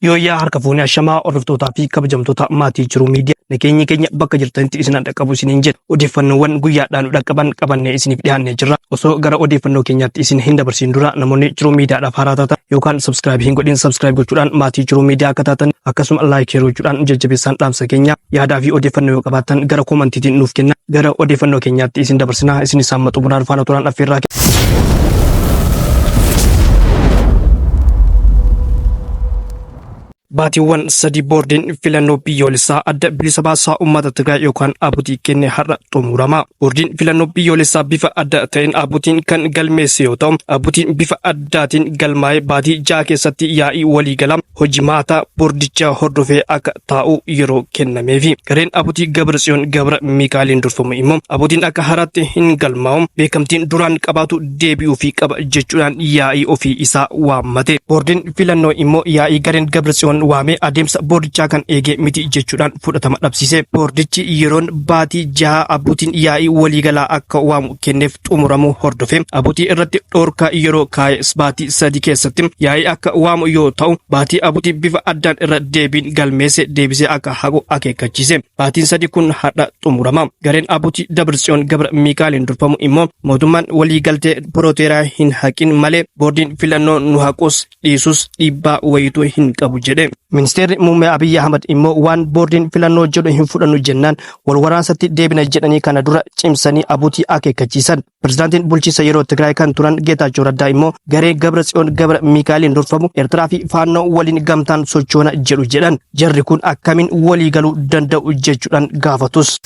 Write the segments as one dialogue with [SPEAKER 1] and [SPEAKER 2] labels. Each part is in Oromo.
[SPEAKER 1] Yooyyaa harka fuunee ashamaa hordoftootaa fi kabajamtoota maatii Jiruu Miidiyaa nageenyi keenya bakka jirtanitti isin haa dhaqqabu isiniin jedha. Odeeffannoowwan guyyaadhaan nu dhaqqaban qabannee isiniif dhiyaannee jirra. Osoo gara odeeffannoo keenyaatti isin hin dabarsiin dura namoonni Jiruu Miidiyaadhaaf haaraa taatan yookaan subscribe hin godhin subscribe gochuudhaan maatii Jiruu Miidiyaa akka taatan akkasuma like share gochuudhaan jajjabeessaan dhaamsa keenya yaadaa fi odeeffannoo yoo qabaattan gara koomantiitiin nuuf kenna. Gara odeeffannoo keenyaatti isin dabarsina. Isin isaan maxxumuraan faana turaan affeerraa Baatiiwwan sadii boordiin filannoo biyyoolessaa adda bilisa baasaa uummata Tigraay yookaan ABUT kenne har'a xumurama. Boordiin filannoo biyyoolessaa bifa adda ta'een ABUT'n kan galmeesse yoo ta'u, ABUT'n bifa addaatiin galmaa'ee baatii 6 keessatti yaa'ii waliigalaa hojimaata boordichaa hordofee akka taa'u yeroo kennameefi. Gareen ABUT Gabratsiyoon Gabra Mikaa'eliin durfamu immoo ABUT'n akka haaraatti hin galmaa'u, beekamtiin duraan qabaatu deebi'uufii qaba jechuudhaan yaa'ii ofii isaa waammate. Boordiin filannoo immoo yaa'ii gareen Gabratsiyoon waame adeemsa boordichaa kan eege miti jechuudhaan fudhatama dhabsiise. Boordichi yeroon baatii jaha ABUT'n yaa'ii waliigalaa akka waamu kenneef xumuramuu hordofe ABUT irratti dhoorkaa yeroo kaa'e baatii 3 keessatti yaa'ii akka waamu yoo ta'u baatii ABUT bifa addaan irra deebiin galmeesse deebisee akka haqu akeekkachiise. Baatiin 3 kun har'a xumurama. Gareen ABUT Dabratsiyoon Gabra Miikaa'eliin durfamu immoo mootummaan waliigaltee Pirooteeraa hin haqin malee boordiin filannoo nu haqus dhiisus dhiibbaa wayituu hin qabu jedhe. Ministeerri Muummee Abiyyi Ahmad immoo waan boordiin filannoo jedhu hin fudhannu jennaan wal waraansatti deebina jedhanii kana dura cimsanii ABUT akeekkachiisan. Pirezidaantiin bulchiinsa yeroo Tigraay kan turan Geetaachoo Raddaa immoo garee Gabra Tsiyoon Gabra Miikaa'eliin durfamu Eertiraa fi Faannoo waliin gamtaan sochoona jedhu jedhan. Jarri kun akkamiin walii galuu danda'u jechuudhaan gaafatus.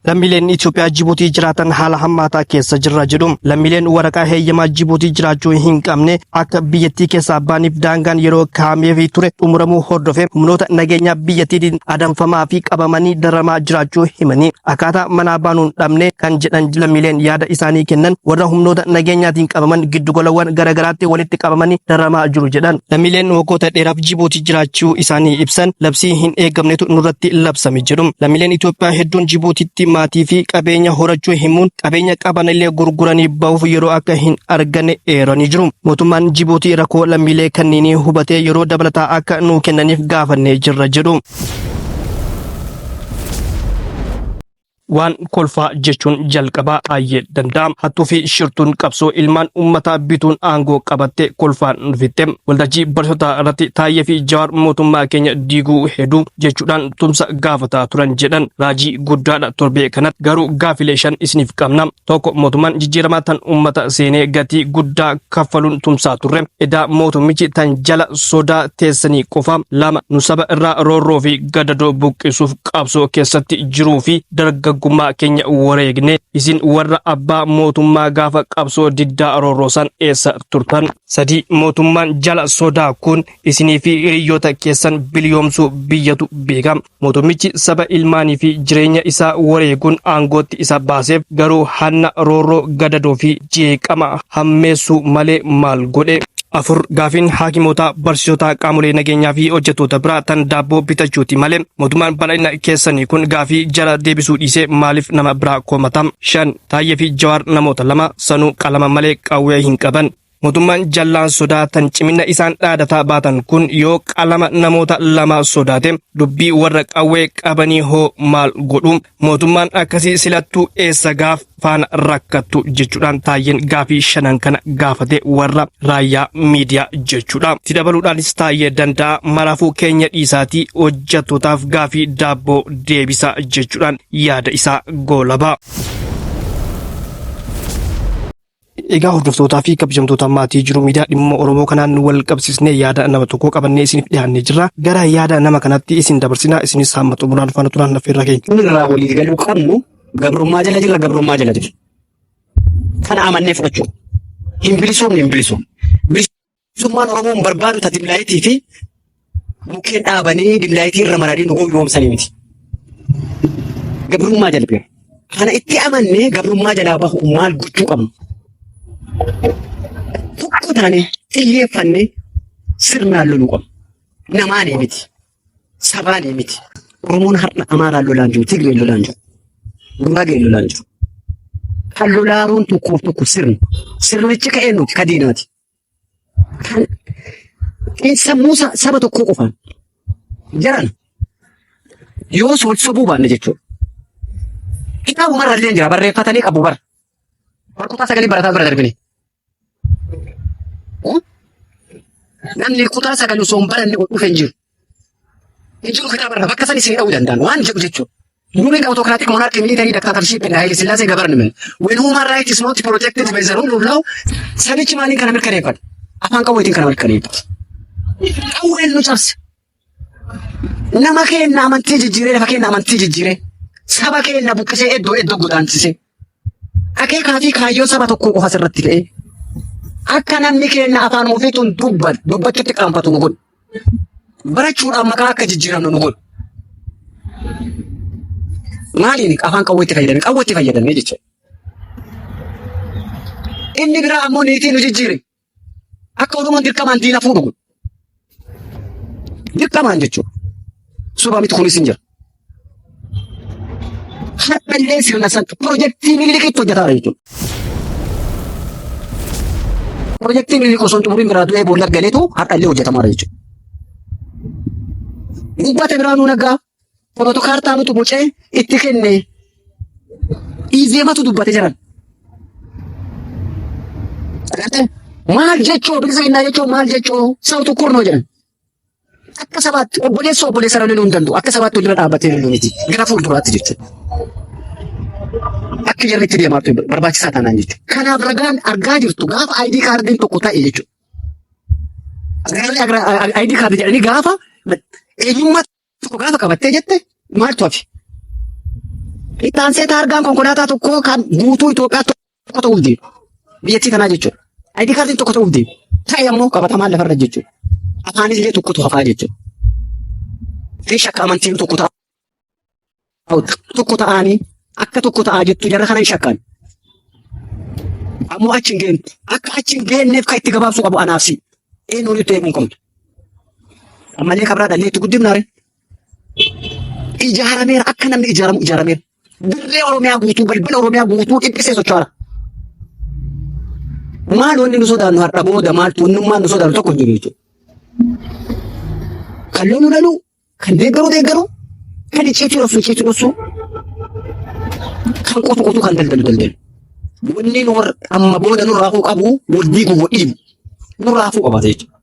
[SPEAKER 1] Lammiileen Itoophiyaa Jibuutii jiraatan haala hammaataa keessa jirra jedhu. Lammiileen waraqaa heeyyamaa Jibuutii jiraachuu hin qabne akka biyyattii keessaa ba'aniif daangaan yeroo kaa'ameefii ture xumuramuu hordofee humnoota nageenyaa biyyattiitiin adamfamaa fi qabamanii dararamaa jiraachuu himanii akkaataa manaa baanuun dhabne kan jedhan lammiileen yaada isaanii kennan warra humnoota nageenyaatiin qabaman giddugalawwan garaagaraatti walitti qabamanii dararamaa jiru jedhan. Lammiileen waggoota dheeraaf Jibuutii jiraachuu isaanii ibsan labsii hin eegamnetu nurratti labsame jedhu. Lammiileen Itoophiyaa hedduun Jibuutiitti maatii fi qabeenya horachuu himuun qabeenya qaban illee gurguranii bahuuf yeroo akka hin arganne eeranii jiru. Mootummaan Jibuutii rakkoo lammiilee kanneenii hubatee yeroo dabalataa akka nuu kennaniif gaafannee jirra jedhu. Waan kolfaa jechuun jalqabaa Taayyee Danda'a. Hattuu fi shirtuun qabsoo ilmaan uummataa bituun aangoo qabatte kolfaan nu fixxe. Waltajjii barsiisotaa irratti Taayyee fi Jawaar mootummaa keenya diiguu hedu jechuudhaan tumsa gaafataa turan jedhan. Raajii guddaadha torbee kanatti. Garuu gaafilee 5 isiniif qabna. 1 mootummaan jijjiiramaa tan uummata seenee gatii guddaa kaffaluun tumsaa turre. Edaa mootummichi tan jala sodaa teessanii qofa. 2 nu saba irraa roorroo fi gadadoo buqqisuuf qabsoo keessatti jiruu fi dargaggummaa keenya wareegne. Isin warra abbaa mootummaa gaafa qabsoo diddaa roorroosan eessa turtan? 3 mootummaan jala sodaa kun isinii fi hiriyyoota keessan biliyoomsuu biyyatu beeka. Mootummichi saba ilmaanii fi jireenya isaa wareeguun aangootti isa baaseef garuu hanna, roorroo, gadadoo fi jeeqama hammeessuu malee maal godhe? 4 gaafiin haakimootaa, barsiisotaa, qaamolee nageenyaa fi hojjettoota biraa tan daabboo bitachuuti malee mootummaan bal'ina keessanii kun gaafii jara deebisuu dhiisee maaliif nama biraa komata? 5 Taayyee fi Jawaar namoota lama sanuu qalama malee qawwee hin qaban. Mootummaan jallaan sodaa tan cimina isaan dhaadataa baatan kun yoo qalama namoota lamaa sodaate dubbii warra qawwee qabanii hoo maal godhu? Mootummaan akkasii silattuu eessa gaaf faana rakkattu jechuudhaan Taayyeen gaafii shanan kana gaafate warra raayyaa miidiyaa jechuudha. Itti dabaluudhaanis Taayyee Danda'a maraafuu keenya dhiisaatii hojjattootaaf gaafii daabboo deebisaa jechuudhaan yaada isaa goolaba. Egaa hordoftootaa fi kabajamtoota maatii Jiruu Miidiyaa dhimma Oromoo kanaan wal qabsiisnee yaada nama tokkoo qabannee isiniif dhiyaannee jirra. Gara yaada nama kanaatti isin dabarsina. Isinis hamma xumuraan faana turaan affeerraa keenya.
[SPEAKER 2] Inni irraa walii galuu qabnu gabrummaa jala jirra gabrummaa jala jirra. Kana amannee fudhachuu. Hin bilisoomne hin bilisoomne. Bilisummaan Oromoon barbaadu ta dimlaayitii fi mukkeen dhaabanii dimlaayitii irra maranii nu gowwoomsanii miti. Gabrummaa jala jira. Kana itti amannee gabrummaa jalaa bahu maal gochuu qabna? Tokko taanee xiyyeeffannee sirnaan loluu qabna. Namaanii miti. Sabaanii miti. Oromoon har'a Amaaraan lolaan jiru, Tigreen lolaan jiru, Guraageen lolaan jiru. Kan lolaaruun tokkoof tokko sirna. Sirnichi ka eenyuti? Ka diinaati. Kan sammuu saba tokkoo qofaan jaran yoo wal sobuu baanne jechuudha. Kitaabumarra illee jira barreeffatanii qabu bara. Kutaa sagalii barataa bira darbine. Namni kutaa sagal osoo hin baranne ol dhufe hin jiru. Hin jiru kitaaba irra bakka san isin dha'uu danda'an waan jedhu jechuudha. Ruling autocratic monarchy military dictatorship and Haile Selassie government. When human right is not protected by the rule of law, sabichi maaliin kana mirkaneeffata? Afaan qawweetiin kana mirkaneeffata. Qawween nu cabse. Nama keenya amantii jijjiiree lafa keenya amantii jijjiiree saba keenya buqqisee iddoo iddoo godaansisee akeekaa fi kaayyoo saba tokkoo qofa sirratti ka'ee akka namni keenya afaan ofiituun dubbachuutti qaanfatu nu godhu. Barachuudhaan maqaa akka jijjiiramnu nu godhu. Maaliin afaan qawweetti fayyadame? Qawweetti fayyadame jechuudha. Inni biraa ammoo niitii nu jijjiire. Akka Oromoon dirqamaan diina fuudhu godhu. Dirqamaan jechuudha. Sobaa miti kunis hin jira. Har'allee sirna san pirojektii Minilikitti hojjetaa jira jechuudha. Pirojektii Minilik osoo hin xumuriin biraa du'ee boolla galeetu har'allee hojjetamaa jira jechuudha. Dubbate Biraanuu Naggaa pirootokaartaa nutu bocee itti kenne Izeematu dubbate jiran. Agartee? Maal jechuu bilisa jechuu maal jechuu saw tokkor noo jedhan. Akka sabaatti obboleessa obboleessa irra loluu hin danda'u. Akka sabaatti walirra dhaabbatee loluu miti. Gara fuulduraatti jechuudha. Akka jarri itti deemaa turte barbaachisaa taanaan jechuudha. Kanaaf ragaan argaa jirtu gaafa ID kaardiin tokko ta'e jechuudha. ID kaardii jedhanii gaafa eenyummaa tokko gaafa qabattee jette maaltu hafe? Itti aansee taargaan konkolaataa tokkoo kan guutuu Itoophiyaa tokko ta'uuf deema. Biyyattii tanaa jechuudha. ID kaardiin tokko ta'uuf deema. Ta'e ammoo qabatamaan lafarra jechuudha. Afaan illee tokkotu hafaa jechuudha. Fi shakka amantiin tokko ta'a. Tokko ta'anii akka tokko ta'aa jettu jarra kana hin shakkan. Ammoo achi hin geenye. Akka achi hin geenyeef kan itti gabaabsuu qabu anaaf si. Eenyuun itti eeguu hin qabdu. Ammallee kabraa dhallee itti guddifnaare. Ijaarameera akka namni ijaaramu ijaarameera. Dirree Oromiyaa guutuu balbala Oromiyaa guutuu dhiphisee socho'aara. Maal wanni nu sodaannu har'a booda maaltu wannummaan nu sodaannu tokko hin jiru jechuudha. Kan lolu lolu, kan deeggaru deeggaru, kan icciitii dhoksu icciitii dhoksu, kan qotu qotu, kan daldalu daldalu. Wanni nu amma booda nurraa hafuu qabu wal diiguu wal dhiibu nurraa hafuu qabaata jechuudha.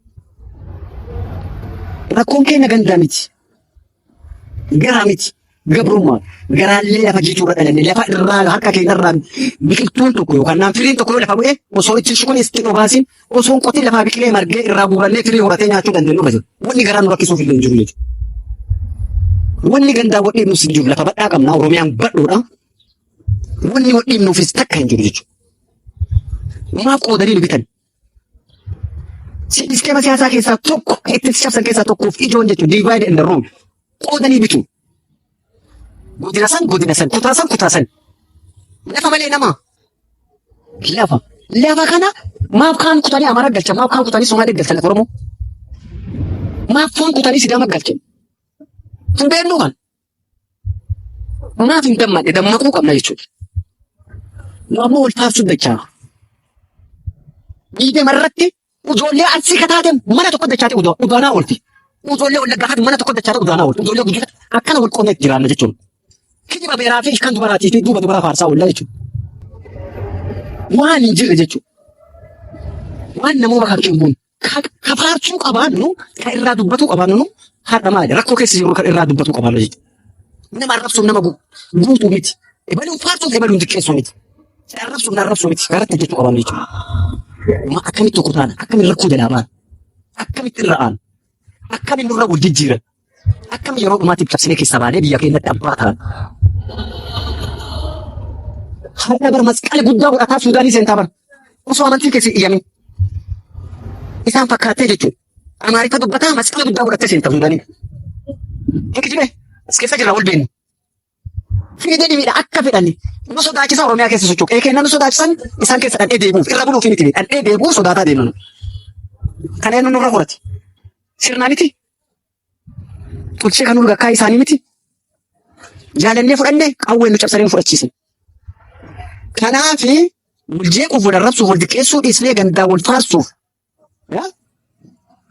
[SPEAKER 2] Rakkoon keenya gandaa miti. Garaa miti. Gabrummaa. Garaallee lafa jiituu irra dhalanne lafa irraa harka keenya irraa biqiltuun tokko yookaan naan firiin tokko yoo lafa bu'e osoo itti shukunis itti dhobaasin osoo hin qotin lafaa biqilee margee irraa guurannee firii horatee nyaachuu dandeenyu irra jiru. Wanni garaa nu rakkisuuf illee hin jiru jechuudha. Wanni gandaa wal dhiibnus hin jiru. Lafa badhaa qabna. Oromiyaan badhoodha. Wanni wal dhiibnuufis takka hin jiru jechuudha. Maaf qoodanii nu bitan? Sisteema siyaasaa keessaa tokko kan ittiin cabsan keessaa tokkoof ijoon jechuun divide and rule qoodanii bitu. Godina san godina san kutaa san kutaa san. Lafa malee nama. Lafa. Lafa kana maaf kaan kutanii Amaara galchan maaf kaan kutanii Somaalee galchan lafa Oromoo. Maaf foon kutanii Sidaama galchan. Hin beeknu kan. Maaf hin dammaqne dammaquu qabna jechuudha. Nu ammoo wal faarsuu dachaa. Dhiibee irratti ijoollee Arsii kataate mana tokko dachaate udaanaa oolti. Ijoollee Wallaggaa kaate mana tokko dachaate udaanaa oolti. Ijoollee Gujii akkana wal qoonnee jiraanna jechuudha. Kijiba beeraa fi kan dubaraatii fi duuba dubaraa faarsaa oolla jechuudha. Waan hin jirre jechuudha. Waan namooma kan kennuun ka faarsuu qabaannu ka irraa dubbatuu qabaannu har'a maali rakkoo keessa jiru kan irraa dubbatuu qabaannu jechuudha. Nama arrabsuun nama guutuu miti. Ebaluun faarsuuf ebaluun xiqqeessuu miti. Arrabsuun arrabsuu miti. Garatti hojjechuu qabaannu jechuudha. Ma akkamitti tokko taana? Akkamitti rakkoo jalaa baana? Akkamitti irra aana? Akkamitti nurra wal jijjiiran? Akkamitti yeroo dhumaatiif cabsinee keessaa baanee biyya keenyatti abbaa taana? Har'a bar masqala guddaa godhataa Suudaanii seentaa bar. Osoo amantii keessa iyyamin. Isaan fakkaattee jechuudha. Amaariffa dubbataa masqala guddaa godhattee seenta Suudaanii. Hin kijibee as keessa jirra wal beeknu. Fiidee dhimiidha akka fedhan nu sodaachisa Oromiyaa keessa socho'u. Qe'ee keenya nu sodaachisan isaan keessa dhandhee deebi'uuf irra buluuf miti dhandhee deebi'uuf sodaataa deemna. Kana eenyu nurra horate? Sirnaa miti. Tolchee kan nurra gakkaa isaanii miti. Jaalannee fudhanne qawween nu cabsanii nu fudhachiisan. Kanaaf wal jeequuf, wal arrabsuuf, wal diqqeessuu dhiisnee gandaa wal faarsuuf,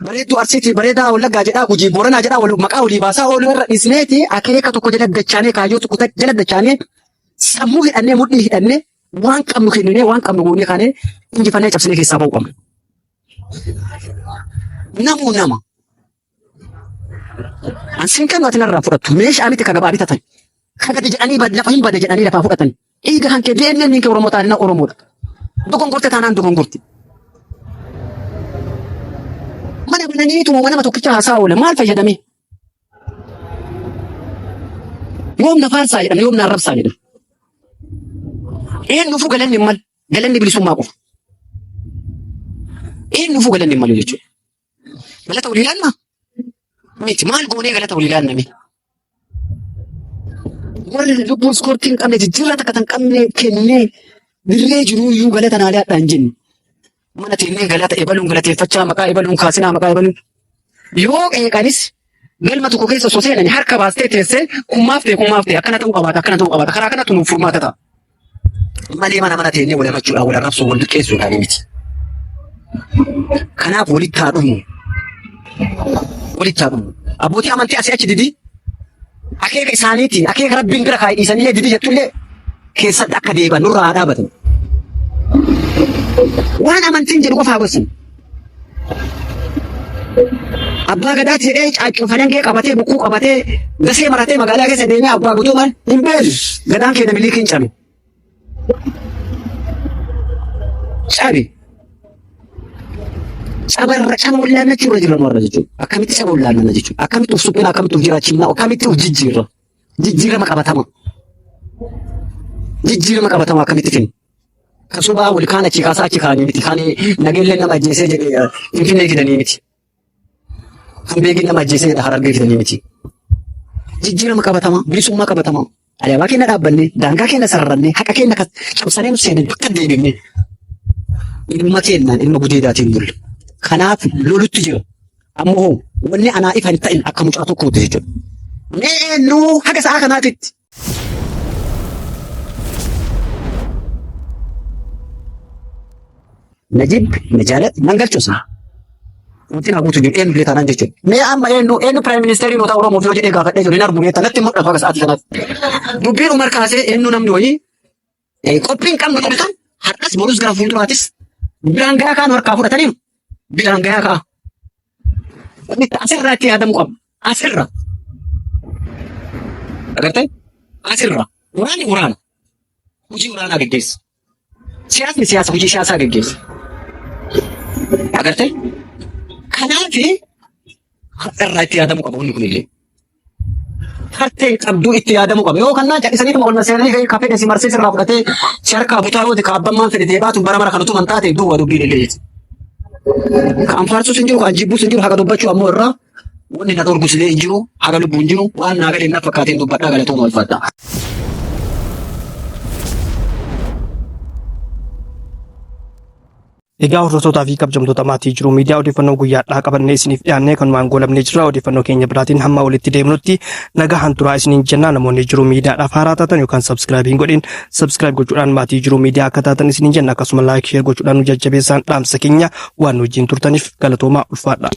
[SPEAKER 2] bareedduu Arsiitii, bareedaa Wallaggaa jedhaa, Gujii Booranaa jedhaa wal maqaa walii baasaa ooluu irra dhiisneeti akeeka tokko jala dachaanee, kaayyoo tokko jala dachaanee, sammuu hidhannee, mudhii hidhannee, waan qabnu kenninee, waan qabnu goonee kaanee injifannee cabsinee keessaa ba'uu qabna. Namuu nama. Ansiin kennu ati narraa fudhattu meeshaa miti ka gabaa bitatan. Ka gadi jedhanii lafa hin bade jedhanii lafaa fudhatan. Dhiiga kan kee DNA kee Oromoo taanaan Oromoodha. Dogongorte taanaan dogongorte. Mana bananiituma nama tokkicha haasaa oola maal fayyadame? Yoom na faarsaa jedhama, yoom na arrabsaa jedhama. Eenyuufuu galanni hin malu, galanni bilisummaa qofa. Eenyuufuu galanni hin malu jechuudha. Galata walii laannaa? Miti, maal goonee galata walii laanname? Warri lubbuun iskoortii hin qabne, jijjiirraa takka kan qabne kennee dirree jiruuyyuu galata naa laadhaa hin jennu. Mana teennee galata ebaluun galateeffachaa, maqaa ebaluun kaasinaa, maqaa ebaluun. Yoo qeeqanis galma tokko keessa osoo seenani harka baastee teessee kummaaf ta'e, kummaaf ta'e, akkana ta'uu qabaata, akkana ta'uu qabaata, karaa kanatti nuuf furmaata ta'a. Malee mana mana teennee wal hamachuudhaan, wal arrabsuu, wal xiqqeessuudhaan miti. Kanaaf walitti haa dhufnu. Walitti haa dhufnu. Abbootii amantii asii achi didii akeeka isaaniitiin akeeka Rabbiin bira kaa'e dhiisanillee didii jettullee keessatti akka deebi'an nurraa haa dhaabatan. Waan amantiin jedhu qofa haa gorsan. Abbaa gadaati jedhee caaccuu falangee qabatee, bokkuu qabatee, gasee maratee magaalaa keessa deemee abbaa guutuu maal hin beeku. Gadaan keenya miliikiin cabe. Cabe. Cabarra caba wallaannachuu irra jirra warra jechuudha. Akkamitti caba wallaannanna jechuudha. Akkamitti of suphina, akkamitti of jiraachifna, akkamitti of jijjiirra. Jijjiirama qabatama. Jijjiirama qabatama akkamitti finna? Kan sobaa wal kaan achi kaasaa achi kaanii miti. Kan Nageelleen nama ajjeesee jedhe Finfinnee fidanii miti. Kan Beekiin nama ajjeesee jedhe Harargee fidanii miti. Jijjiirama qabatamaa, bilisummaa qabatamaa. Alaabaa keenya dhaabbanne, daangaa keenya sararranne, haqa keenya kan cabsanee nu seenan bakka hin deebifne. Ilma keenyaan ilma gudeedaatiin bulla. Kanaaf lolutti jira. Ammoo hoo wanni anaa ifa hin ta'in akka mucaa tokkooti jechuudha. Mee eenyu haga sa'a kanaatitti Na jibbi, na jaaladhu, nan galchuus. Wanti naa guutu jiru eenyu illee taanaan jechuudha. Mee amma eenyu eenyu prime ministeerii noota Oromoof yoo jedhee gaafadhee jiru hin argu beektaa, natti hin mul'atu haga sa'aatii kanaatti. Dubbiin Umar kaasee eenyu namni wayii qophiin qabnu jedhu tan har'as borus gara fuulduraatis biraan gahaa kaan harkaa fudhataniiru. Biraan gahaa ka'a. Wanni asirraa itti yaadamu qaba. Asirra. Agartee? Asirra. Waraanni waraana. Hojii waraanaa gaggeessa. Siyaasni siyaasa, hojii siyaasaa gaggeessa. Agartee? Kanaaf har'arraa itti yaadamuu qaba wanni kunillee. Harteen qabduu itti yaadamuu qaba. Yoo kannaan callisaniituma ol seenanii ka fedhe si marsee sirraa fudhatee si harkaa butaa yoo ka abbammaan fedhe deebaatu bara bara kan utuman taate duwwa dubbiin illee jechuudha. Kan faarsus hin jiru, kan jibbus hin jiru, haqa dubbachuu ammoo irraa wanni na dhorgus illee hin jiru, haga lubbuun jiru waan naa galee na fakkaateen dubbadhaa, galatooma, ulfaadhaa.
[SPEAKER 1] Egaa hordoftootaa fi kabajamtoota maatii Jiruu Miidiyaa, odeeffannoo guyyaadhaa qabannee isiniif dhiyaannee kanumaan goolabnee jirra. Odeeffannoo keenya biraatiin hamma walitti deemnutti nagaan turaa isiniin jenna. Namoonni Jiruu Miidiyaadhaaf haaraa taatan yookaan subscribe hin godhin, subscribe gochuudhaan maatii Jiruu Miidiyaa akka taatan isiniin jenna. Akkasuma like, share gochuudhaan nu jajjabeessaan dhaamsa keenya. Waan nu wajjin turtaniif galatoomaa, ulfaadha.